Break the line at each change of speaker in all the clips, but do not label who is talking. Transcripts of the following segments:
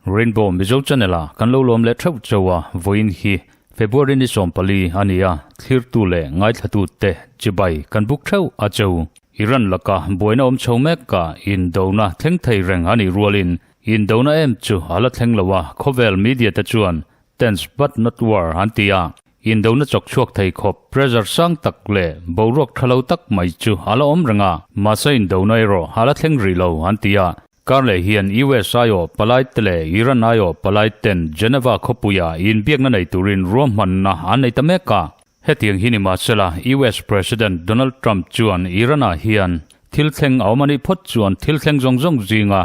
Rainbow Mizo Channel a kan lo lawm leh theuh chauh a, vawiin hi February ni 14 a ni a, thlirtu leh ngaithlatu te chibai kan buk theuh a cheu. Iran laka buaina awm chho mek a indona thleng thei reng a nih rualin indona em chu a la thleng lo a, khawvel media te chuan tense but not war an ti a, indona chawk chhuak thei khawp pressure sang tak leh boruak tha lo tak mai chu a la awm reng a, mahse indona erawh a la thleng rih lo an ti a. Karleh hian US aiawh palai te leh Iran aiawh palai ten Geneva khawpuia inbiakna nei turin ruahmanna an nei ta mek a. Hetiang hi ni mahsela US President Donald Trump chuan Iran-ah hian thil thleng a awm a nih phawt chuan thil thleng zawng zawng zinga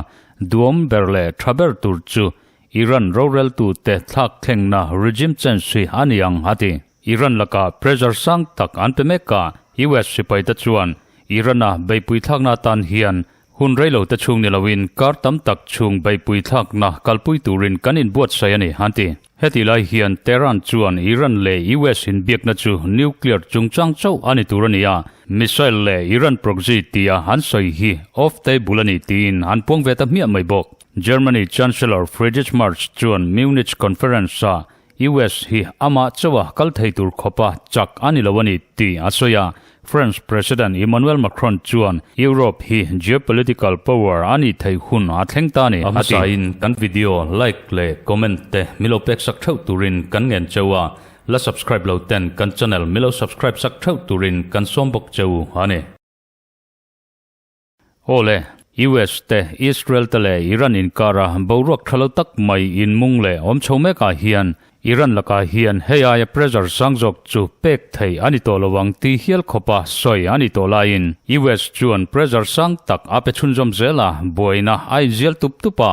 duam ber leh tha ber tur chu Iran roreltute thlak thlengna regime change hi a ni ang a ti. Iran lakah pressure sang tak an pe mek a, US sipaite chuan Iran-a beihpui thlakna atan hian Hun reilo te chhung ni loin kar tam tak chhung beihpui thlakna kalpui turin kan inbuatsaih a ni, an ti. Hetih lai hian Tehran chuan Iran leh US inbiakna chu nuclear chungchang chauh a ni tur a ni a, missile leh Iran proxy tia an sawi hi off table a ni tiin an puang ve ta hmiah mai bawk. Germany Chancellor Friedrich Merz chuan Munich conference-ah US hi amah chauha kal thei tur khawpa chak a ni lo a ni tih a sawi a. France President Emmanuel Macron chuan Europe hi geopolitical power a nih theih hun a thleng ta a ni, a ti. A hmasain kan video like leh comment te milo pek sak theuh turin kan ngen cheu a, la subscribe lo ten kan channel milo subscribe sak theuh turin kan sawm bawk cheu a ni. Aw le, US te, Israel te leh Iran inkara boruak tha lo tak mai inmung leh awm chho mekah hian Iran lakah hian hei aia pressure sang zawk chu pek theih a ni tawh lo ang tih hial khawpa sawi a ni tawh laiin US chuan pressure sang tak a pe chhunzawm zel a, buaina a inzial tup tup a.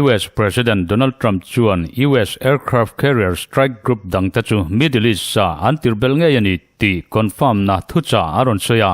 US President Donald Trump chuan US aircraft carrier strike group dangte chu Middle East-ah an tir belh ngei a ni tih confirm-na thuchah a rawn sawi a.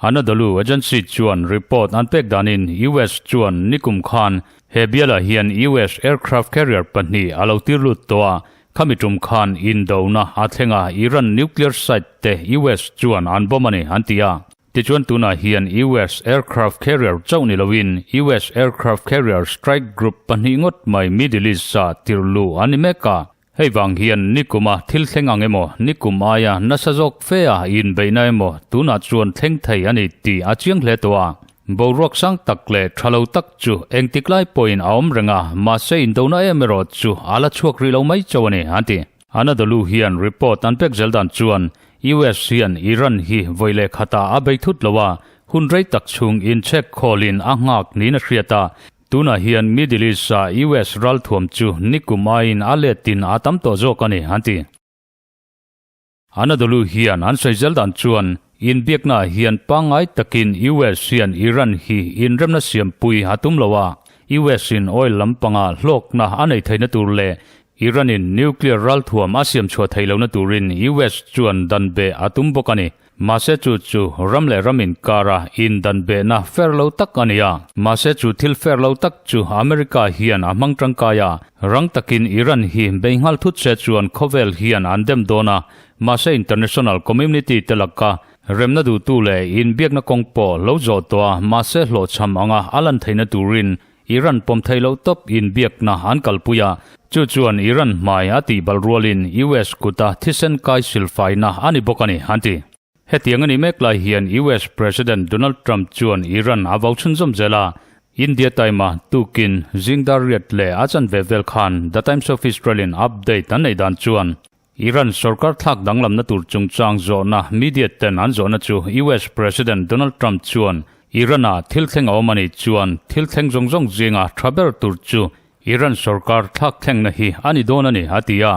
Anadolu Agency chuan report an pek danin US chuan nikum khan he bialah hian US aircraft carrier pahnih a lo tir lut tawh a, khami tum khan indona a thleng a, Iran nuclear site te US chuan an bomb a ni an ti a. Tichuan tunah hian US aircraft carrier chauh ni loin US aircraft carrier strike group pahnih ngawt mai Middle East-ah tir luh an ni mek a. Hei vang hian nikuma thil thleng ang emaw, nikum aia nasa zawk fe a inbeihna emaw tunah chuan thleng thei a ni tih a chiang hle tawh a. Boruak sang tak leh tha lo tak chu engtik lai pawhin a awm reng a, mahse indona em erawh chu a la chhuak rih lo mai chauh a ni, an ti. Anadolu hian report an pek zel dan chuan US hian Iran hi vawi leh khatah a bei thut lo a, hun rei tak chhung inchhek khawlin a nghak niin a hriat a, Tunah hian Middle East-a US ralthuam chu nikum aiin a letin a tam tawh zawk a ni, an ti. Anadolu hian an sawi zel dan chuan inbiaknaah hian pangngai takin US hian Iran hi inremna siampui a tum lo a, US-in oil lampanga hlawkna a nei theihna tur leh Iran-in nuclear ralthuam a siam chhuah theih lohna turin US chuan dan beh a tum bawk a ni. Mahse chu chu ram leh ram inkara indan behna fair lo tak a ni a. Mahse chu thil fair lo tak chu America hian a hmang tangkai a, rang takin Iran hi bei nghal thut se chuan khawvel hian an dem dawn a, mahse international community te laka remna duhtu leh inbiakna kawng pawh lo zawh tawh a, mahse hlawhchham anga a lan theihna turin Iran pawm theih loh tawp inbiakna an kalpui a, chu chuan Iran hmai a tihbalh rualin US kuta thisen kai silfaina a ni bawk a ni, an ti. Hetiang a nih mek lai hian US President Donald Trump chuan Iran a vau chhunzawm zel a, India Time-a tukin zingdar riat leh a chanve vel khan The Times of Israel-in update an neih dan chuan Iran sorkar thlak danglamna tur chungchang zawhna media ten an zawhna chu US President Donald Trump chuan Iran-ah thil thleng a awm a nih chuan thil thleng zawng zawng zinga tha ber tur chu Iran sorkar thlak thlengna hi a ni dawn a ni a ti a.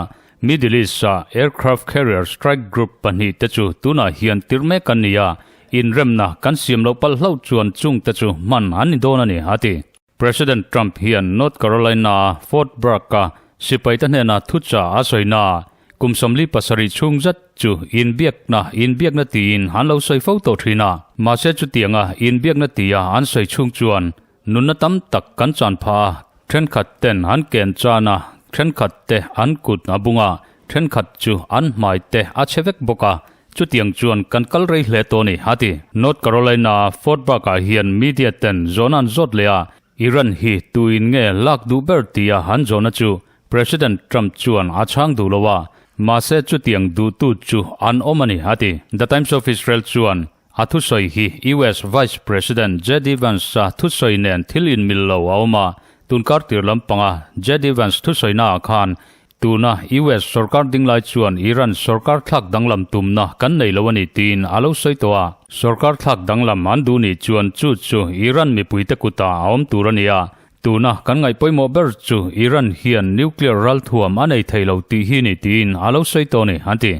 Middle East-ah aircraft carrier strike group pahnih te chu tunah hian tir mek an ni a, inremna kan siam loh palh hlauh chuan chung te chu hman an ni dawn a ni a ti. President Trump hian North Carolina-a Fort Bragg-a sipaite hnena thuchah a sawi naah kum 47 chhung zet chu inbiakna inbiakna tiin an lo sawi fo tawh thin a. Mahse chutianga inbiakna tia an sawi chhung chuan nunna tam tak kan chan phah a, thenkhat ten an ken chan a, thenkhat te an kut a bung a. Thenkhat chu an hmai te a chhe vek bawk a, chutiang chuan kan kal rei hle tawh a ni, a ti. North Carolina-a Fort Bragg-ah hian media ten zawhna an zawt leh a, Iran hi tuin nge lak duh ber tia an zawhna chu President Trump chuan a chhang duh lo a, mahse chutiang duhtu chu an awm a ni, a ti. The Times of Israel chuan a thusawi hi US Vice President JD Vance-a thusawi nen thil inmil lo a awm a, tunkar tir lampanga JD Vance thusawi-naah khan tuna US sorkar dinglai chuan Iran sorkar thlak danglam tumna kan nei lo a ni tiin a lo sawi tawh a. Sorkar thlak danglam an duh nih chuan chu chu Iran mipuite kutah a awm tur a ni a, tuna kan ngaih pawimawh ber chu Iran hian nuclear ralthuam a nei thei lo tih hi ni tiin a lo sawi tawh a ni, an ti.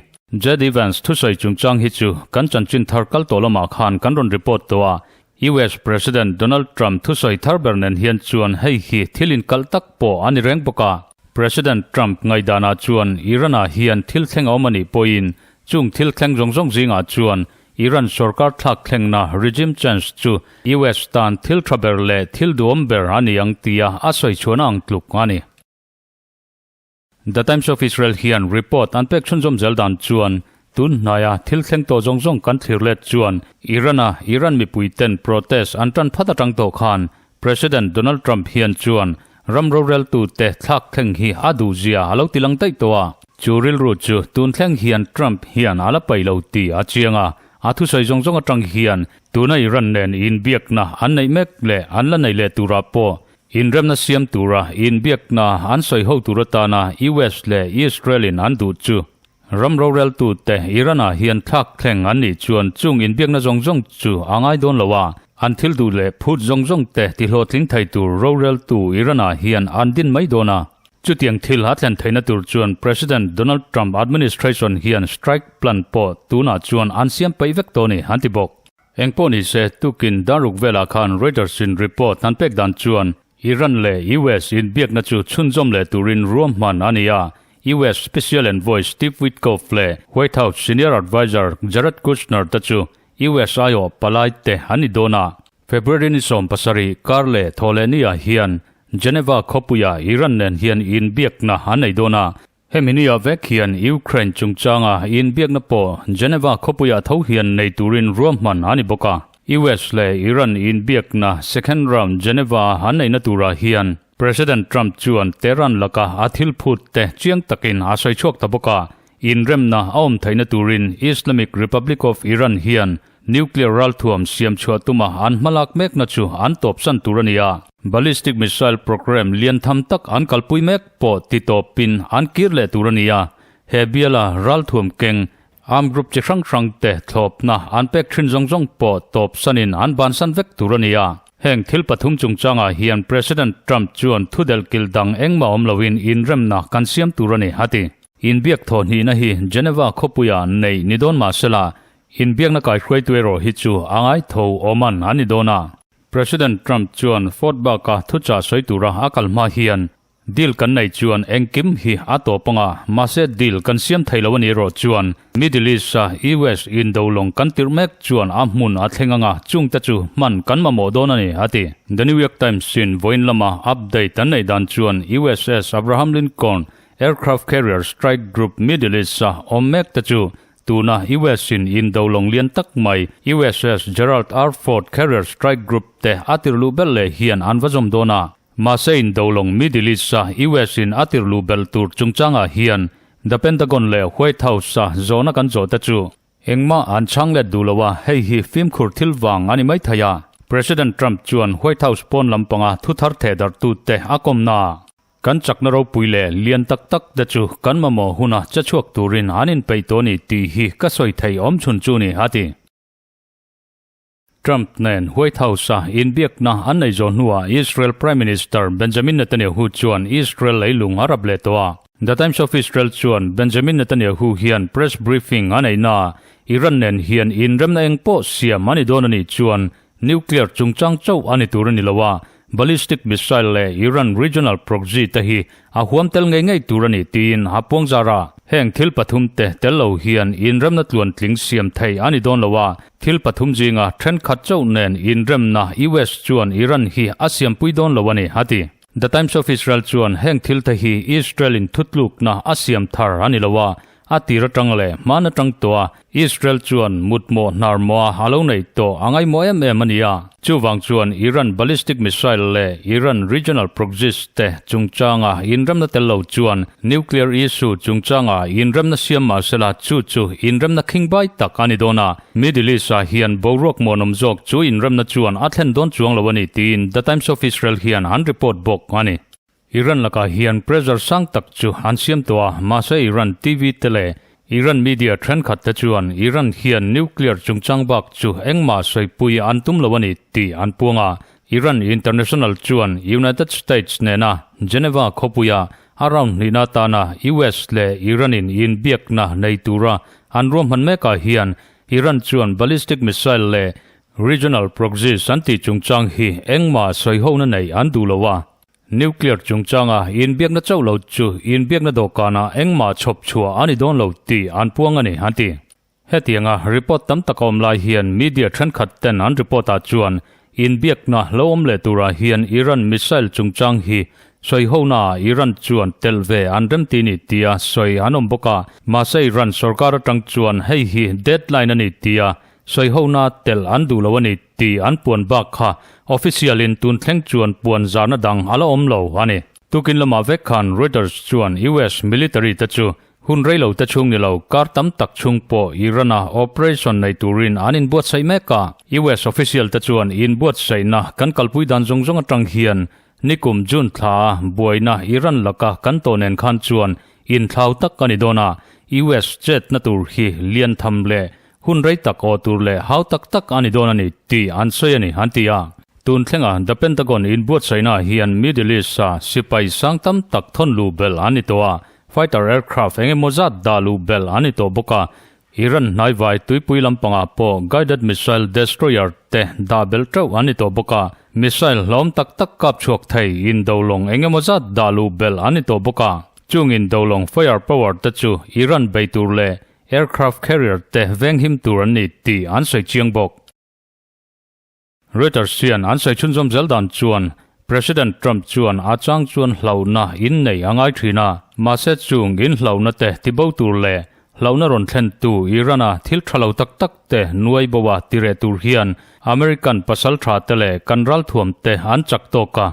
Jed Evans thusawi chungchang hi chu kan chanchin thar kal tawh lamah khan kan rawn report tawh a, US President Donald Trump thusawi thar ber nen hian chuan hei hi thil inkalh tak pawh a ni reng bawk a. President Trump ngaihdanah chuan Iran-ah hian thil thleng a awm a nih pawhin chung thil thleng zawng zawng zingah chuan Iran sorkar thlak thlengna regime change chu US tan thil tha ber leh thil duhawm ber a ni ang tia a sawi chhuahna ang tluk a ni. The Times of Israel hian report an pek chhunzawm zel dan chuan tun hnaia thil thleng tawh zawng zawng kan thlir let chuan Iran-a Iran mipuiten protest an tan phat atang tawh khan President Donald Trump hian chuan ram roreltute thlak thleng hi a duh zia a lo ti lang daih tawh a. Chu rilru chu tun thleng hian Trump hian a la paih lo tih a chiang a, a thusawi zawng zawng atang hian tuna Iran nen inbiakna an neih mek leh an la neih leh turah pawh Inremna siam tura inbiakna an sawi ho tur atana US leh Israel-in an duh chu ram roreltute Iran-ah hian thlak thleng an nih chuan chung inbiakna zawng zawng chu a ngai dawn lo a, an thil duh leh phut zawng zawng te tihlawhtling thei tur roreltu Iran-ah hian an din mai dawn a. Chutiang thil a thlen theihna tur chuan President Donald Trump administration hian strike plan pawh tunah chuan an siam peih vek tawh a ni, an ti bawk. Engpawh ni se, tukin daruk velah khan Reuters-in report an pek dan chuan Iran leh US inbiakna chu chhunzawm leh turin ruahman a ni a, US Special Envoy Steve Witkoff leh White House Senior Adviser Jared Kushner te chu US aiawh palai te an ni dawn a. February ni 17 kar leh thawhlehniah hian Geneva khawpuiah Iran nen hian inbiakna an nei dawn a, Hemi nia vek hian Ukraine chungchanga inbiakna pawh Geneva khawpuiah tho hian nei turin ruahman a ni bawk a. US leh Iran inbiakna second round Geneva an neihna turah hian President Trump chuan Tehran laka a thil phut te chiang takin a sawi chhuak ta bawk a. Inremna a awm theihna turin Islamic Republic of Iran hian Nuclear ralthuam siam chhuah tuma an hmalak mekna chu an tawpsan tur a ni a. Ballistic missile programme lian tham tak an kalpui mek pawh ti tawpin an kir leh tur a ni a. He biala ralthuam keng, armed group chi hrang hrang te thlawpna an pek thin zawng zawng pawh tawpsanin an bansan vek tur a ni a. Heng thil pathum chungchangah hian President Trump chuan thudelh kilh dang engmah awm loin inremna kan siam tur a ni, a ti. Inbiak thawhhnihna hi Geneva khawpuiah neih ni dawn mah sela, Inbiakna kaihruaitu erawh hi chu a ngai tho awman a ni dawn a. President Trump chuan Fort Buck-a thuchah sawi tura a kal hma hian, Deal kan neih chuan engkim hi a tawp anga, mahse deal kan siam thei lo a nih erawh chuan Middle East-a US indo lawng kan tirh mek chuan a hmun a thleng anga, chungte chu hman kan mamawh dawn a ni, a ti. The New York Times-in vawiin lama update an neih dan chuan USS Abraham Lincoln aircraft carrier strike group Middle East-a awm mek te chu Tuna US in indo lawng lian tak mai USS Gerald R. Ford Carrier Strike Group te a tirluh belh leh hian an va zawm dawn a. Mahse indo lawng Middle East a US in a tirluh belh tur chungchangah hian The Pentagon leh White House a zawhna kan zawh te chu engmah an chhang let duh lo a, hei hi fimkhur thil vang a ni mai thei a. President Trump chuan White House pawn lampanga thuthar thehdarhtute a kawmna ah Kan chakna ropui leh lian tak tak te chu kan mamawh huna che chhuak turin an inpeih tawh a ni tih hi ka sawi thei awm chhun chu ni, a ti. Trump nen White House-a inbiakna an nei zawh hnuah Israel Prime Minister Benjamin Netanyahu chuan Israel leilung a rap leh tawh a. The Times of Israel chuan Benjamin Netanyahu hian press briefing a neihnaah Iran nen hian inremna eng pawh siam a ni dawn a nih chuan Nuclear chungchang chauh a ni tur a ni lo a, ballistic missile leh Iran regional proxy te hi a huam tel ngei ngei tur a ni tiin a puang zar a. Heng thil pathum te tel lo hian inremna tluantling siam thei a ni dawn lo a, thil pathum zinga thenkhat chauh nen inremna US chuan Iran hi a siampui dawn lo a ni, a ti. The Times of Israel chuan heng thil te hi Israel in thutlukna a siam thar a ni lo a, a tir atang leh hman atang tawh a Israel chuan mutmawh hnar mawh a lo nei tawh a ngaihmawh em em a ni a. Chuvang chuan Iran ballistic missile leh Iran regional proxies te chungchanga inremna tel lo chuan nuclear issue chungchanga inremna siam mahsela chu chu inremna khingbai tak a ni dawn a. Middle East-ah hian boruak muanawm zawk chu inremna chuan a thlen dawn chuang lo a ni tiin The Times of Israel hian an report bawk a ni. Iran lakah hian pressure sang tak chu an siam tawh a, mahse Iran TV te leh Iran media thenkhat te chuan Iran hian nuclear chungchang bak chu engmah sawipui an tum lo a ni tih an puang a. Iran International chuan United States nena Geneva khawpuia a round hnihna atana US leh Iran-in inbiakna nei tura an ruahman mekah hian Iran chuan ballistic missile leh regional proxies an tih chungchang hi engmah sawihona nei an duh lo a. Nuclear chungchanga inbiakna chauh lo chu inbiakna dawhkanah engmah chhawp chhuah a ni dawn lo tih an puang a ni, an ti. Hetianga report tam tak a awm lai hian media thenkhat ten an report ah chuan inbiakna lo awm leh turah hian Iran missile chungchang hi sawihona ah Iran chuan telh ve an remti ni tia sawi an awm bawk a, mahse Iran sorkar atang chuan hei hi deadline a ni tia sawihona telh an duh lo a ni tih an puan bak kha official in tun thleng chuan puan zarna dang a la awm lo a ni. Tukin lamah vek khan Reuters chuan US military te chu Hun rei lo te chhung ni lo, kar tam tak chhung pawh Iran-a operation nei turin an inbuatsaih mek a. US official te chuan inbuatsaihna kan kalpui dan zawng zawng atang hian nikum June thla a buaina Iran laka kan tawh nen khan chuan inthlau tak a ni dawn a, US chetna tur hi lian tham leh Hun rei tak aw tur leh hau tak tak a ni dawn a ni tih an sawi a ni, an ti a. Tun thlenga The Pentagon inbuatsaihnaah hian Middle East-a sipai sang tam tak thawn luh belh an ni tawh a, fighter aircraft eng emaw zat dah luh belh an ni tawh bawk a. Iran hnaivai tuipui lampangah pawh guided missile destroyer te dah belh teuh an ni tawh bawk a, missile hlawm tak tak kap chhuak thei indolawng eng emaw zat dah luh belh an ni tawh bawk a. Chung indolawng fire power te chu Iran bei tur leh Aircraft carrier te venghim tur an ni tih an sawi chiang bawk. Reuters hian an sawi chhunzawm zel dan chuan President Trump chuan a chang chuan hlauhna in nei a ngai thin a, mahse chung in hlauhna te tibo tur leh hlauhna rawn thlen tu Iran-a thil tha lo tak tak te nuai bo a tireh tur hian American pasal tha te leh kan ralthuam te an chak tawk a,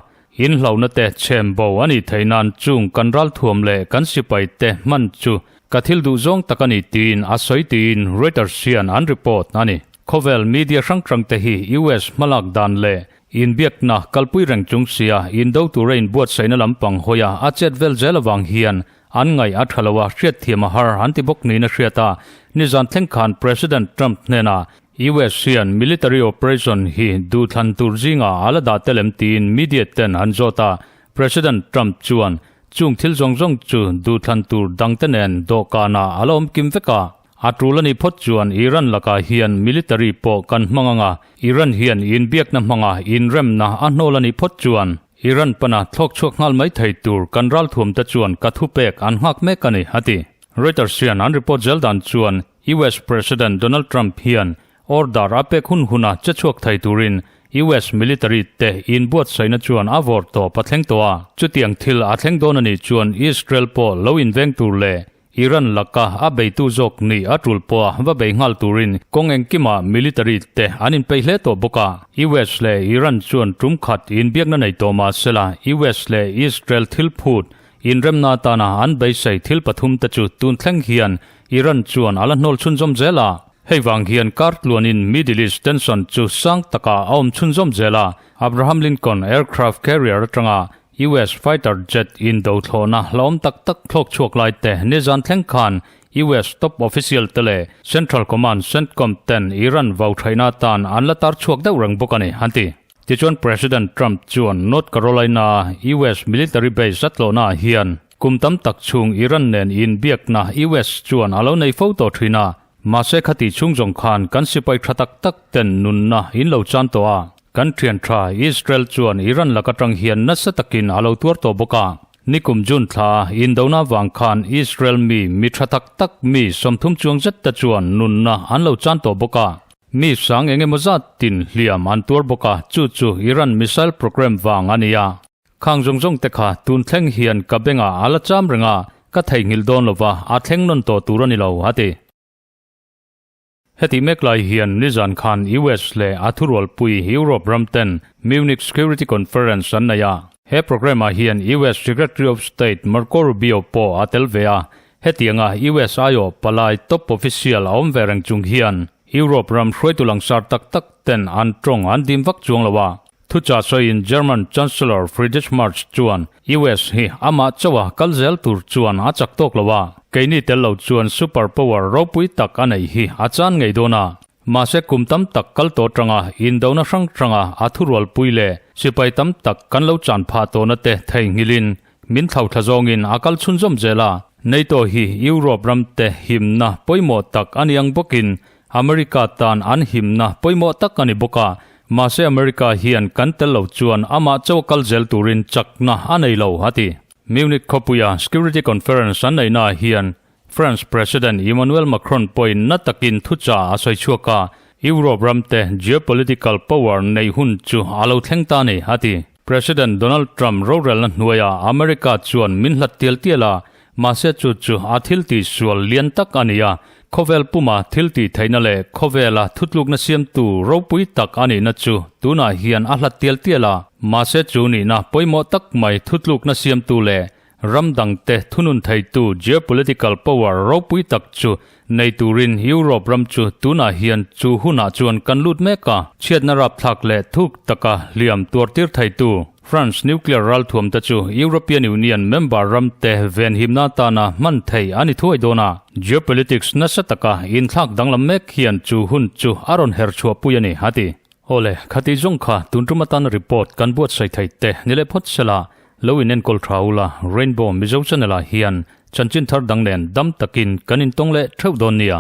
In hlauhna te chhem bo a nih theih nan chung kan ralthuam leh kan sipai te hman chu ka thil duh zawng tak a ni tiin a sawi tiin Reuters hian an report a ni. Khawvel media hrang hrang te hi US hmalak dan leh inbiakna kalpui reng chung sia indo tura inbuatsaihna lampang hawia a chet vel zel avang hian an ngaih a tha lo a, hriatthiam a har an ti bawk niin a hriat a. Nizan thleng khan President Trump hnenah US hian military operation hi duhthlan tur zingah a la dah tel em tiin media ten an zawt a, President Trump chuan chung thil zawng zawng chu duhthlan tur dangte nen dawhkanah a la awm kim vek a, a tul a nih phawt chuan Iran lakah hian military pawh kan hmang ang a, Iran hian inbiakna hmanga inremna a hnawl a nih phawt chuan Iran pana thlawk chhuak nghal mai thei tur kan ralthuamte chuan ka thupek an nghak mek a ni, a ti. Reuters hian an report zel dan chuan US President Donald Trump hian order a pek hun huna che chhuak thei turin US military te inbuatsaihna chuan a vawr tawp a thleng tawh a. Chutiang thil a thleng dawn a nih chuan Israel pawh lo inveng tur leh Iran laka a beitu zawk nih a tul pawh a va bei nghal turin kawng engkimah military te an inpeih hle tawh bawk a. US leh Iran chuan tum khat inbiakna nei tawh mah sela US leh Israel thil phut Inremna atana an beisei thil pathum te chu tun thleng hian Iran chuan a la hnawl chhunzawm zel a. Hei vang hian kar tluanin Middle East tension chu sang takah a awm chhunzawm zel a. Abraham Lincoln aircraft carrier atanga US fighter jet indo thlawhna hlauhawm tak tak thlawk chhuak lai te nizan thleng khan US top official te leh Central Command, Centcom, ten Iran vau thaihna atan an la tar chhuak deuh reng bawk a ni, an ti. Tichuan President Trump chuan North Carolina-a US military base a tlawhnaah hian kum tam tak chhung Iran nen inbiakna US chuan a lo nei fo tawh thin a, mahse khati chhung zawng khan kan sipai tha tak tak ten nunna in lo chan tawh a, kan thian tha Israel chuan Iran lak atang hian nasa takin a lo tuar tawh bawk a. Nikum June thla indona vang khan Israel mi mi tha tak tak mi 30 chuang zet te chuan nunna an lo chan tawh bawk a. Mi sang eng emaw zat tin hliam an tuar bawk a, chu chu Iran missile program vang a ni a. Khang zawng zawng te kha tun thleng hian ka bengah a la cham reng a, ka theihnghilh dawn lo va, a thleng nawn tawh tur a ni lo, a ti. Heti mek lai hian nizan khan US leh a thurualpui Europe ram ten Munich Security Conference an nei a. He programme ah hian US Secretary of State Marco Rubio pawh a tel ve a. Hetianga US aiawh palai top official a awm ve reng chung hian Europe ram hruaitu langsar tak tak ten an tawng an dim vak chuang lo a. Thuchah sawiin German Chancellor Friedrich Merz chuan US hi amah chauha kal zel tur chuan a chak tawk lo a, keini tel lo chuan super power ropui tak a neih hi a chan ngei dawn a. Mahse kum tam tak kal tawh atanga indona hrang hranga a thurualpui leh sipai tam tak kan lo chan phah tawhna te theihnghilhin min thlauthla zawngin a kal chhunzawm zel a. NATO hi Europe ram te himna pawimawh tak a ni ang bawkin America tan an himna pawimawh tak a ni bawk a, mahse America hian kan tel lo chuan amah chaw kal zel turin chakna a nei lo, a ti. Munich khawpuia Security Conference an neihnaah hian France President Emmanuel Macron pawhin na takin thuchah a sawi chhuak a, Europe ramte geopolitical power neih hun chu a lo thleng ta a ni, a ti. President Donald Trump rorelna hnuaiah America chuan min hlat tial tial a, mahse chu chu a thil tih sual lian tak a ni a, khawvel puma thil tih theihna leh khawvela thutlukna siamtu ropui tak a nihna chu tunah hian a hlat tial tial a, mahse chu nihna pawimawh tak mai thutlukna siamtu leh Ram dangte thunun theitu geopolitical power ropui tak chu nei turin Europe ram chu tunah hian chu hunah chuan kan lut mek a. Chhiatna rapthlak leh thuk taka hliam tuartir theitu France nuclear ralthuamte chu European Union member ramte venhimna atana hman thei a ni thuai dawn a. Geopolitics nasa taka inthlak danglam mek hian chu hun chu a rawn her chhuahpui a ni, a ti. Awle, khati zawng kha tun tum atan report kan buatsaih thei te ni leh phawt sela, lo in enkawl tha ula, Rainbow Mizo channel ah hian chanchin thar dang nen dam takin kan intawng leh theuh dawn nia.